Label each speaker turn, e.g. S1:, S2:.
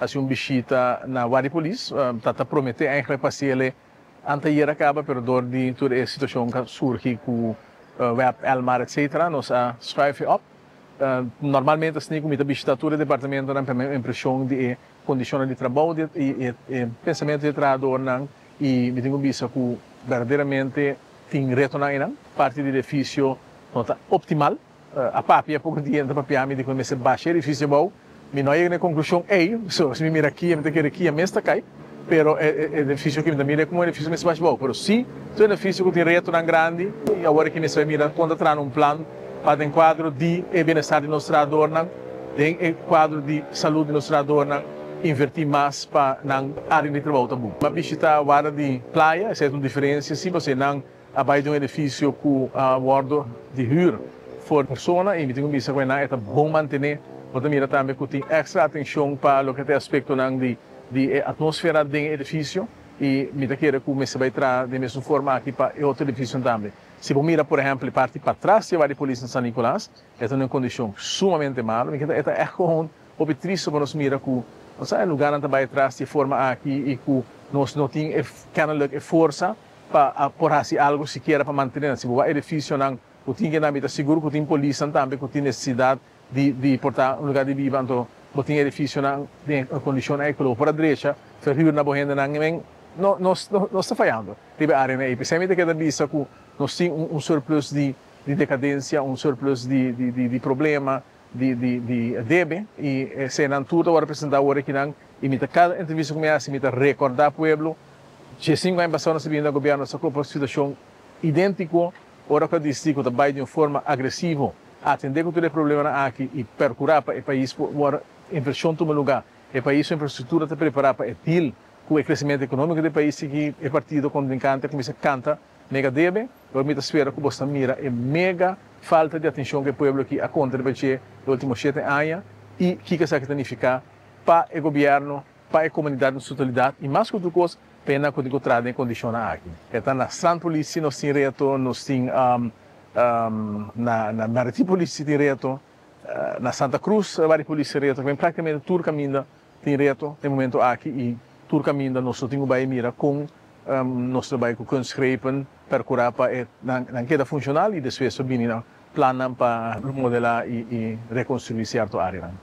S1: Hasi un bishita na Warda di Polis, ta promete eigenlijk pa hasiele anteayera caba, pero door di tur e situacion cu a surgi cu web, Elmar, etc., nos a schuif op. Normalmente asina cu mi ta bishita tur e departamentonan pa mi impresion di e condicionnan di trabou y e pensamento di e trahadornan y mi tin cu bisa cu berdaderamente tin retonan eynan. Parti di edificio no ta optimal. A papia poco dia ta papia mi di cu mester basha e edificio abou. Mi no a yega na e conclusion ey, so si mi mira aki mi ta kere kia mes ta cay, pero e edificio aki mi ta mira como edificio mester basha abou. Pero si tur edificio cu tin retonan grandi y awor aki mester bay mira con ta traha un plan pa den cuadro di e bienestar di nos trahadornan, den e cuadro di salud di nos trahadornan, inverti mas pa nan area di trabou ta bon. Mi a bishita Warda di Playa, esey ta un diferencia si, pasobra nan a bai di un edifisio ku a wòrdu di hür for persona i mi tin ku bisa ku nan e ta bon mantené. Bo ta mira tambe ku tin èkstra atenshon pa loke ta e aspektonan di di e atmósfera den e edifisio i mi ta kere ku mester bai traha den mesun forma aki pa e otro edifisionan tambe. Si bo mira por ehèmpel e parti patras di e Warda di Polis na San Nicolas e ta den un kondishon sumamente malu. Mi keda e ta ègt gewoon hopi tristu pa nos mira ku nos sa e lugánan ta bai atras di e forma aki i ku nos no tin e kennelijk e forsa pa a por hasi algo sikiera pa mantene nan. Si bo wak edificionan cu tin kenan mi ta sigur cu tin polisnan tambe cu tin necesidad di di por ta un lugar di biba anto bo tin edificionan den e condicion ey cu lo bo por a drecha verhuur na bo hendenan men no nos nos ta fayando riba e areanan ey. P'esey mi ta keda bisa cu nos tin un un surplus di di decadencia un surplus di di di di problema di di di debe y eseynan tur ta worde presenta awor akinan y mi ta cada entrevista cu mi haci mi ta recorda pueblo. 15 aña pasado nos a bini na gobierno nos a kopa situacion identico ora cu a dicidi cu ta bay di un forma agresivo atende cu tur e problemanan aki y percura pa e pais por wor inversion tuma lugar e pais su infrastructura ta prepara pa e deal cu e crecimento economico di e pais sigui e partido contrincante a cuminsa canta mega debe awor mi ta spera cu bos ta mira e mega falta di atencion cu e pueblo aki a conta riba dje e ultimo 7 aña y kico esaki ta nifica pa e gobierno, pa e komunidat na su totalidat i mas ku tur kos pa e nan ku tin ku traha den e kondishonnan aki. E ta na Strand Politie nos tin reto, nos tin na na Maritime Politie tin reto, na Santa Cruz Barrio Politie tin reto, praktikamente tur kaminda tin reto den momento aki i tur kaminda nos lo tin ku bai mira kon nos lo bai ku kunstgrepen perkurá pa e nan keda funshonal i despues lo bini na plannan pa remodelá i rekonstruí sierto areanan.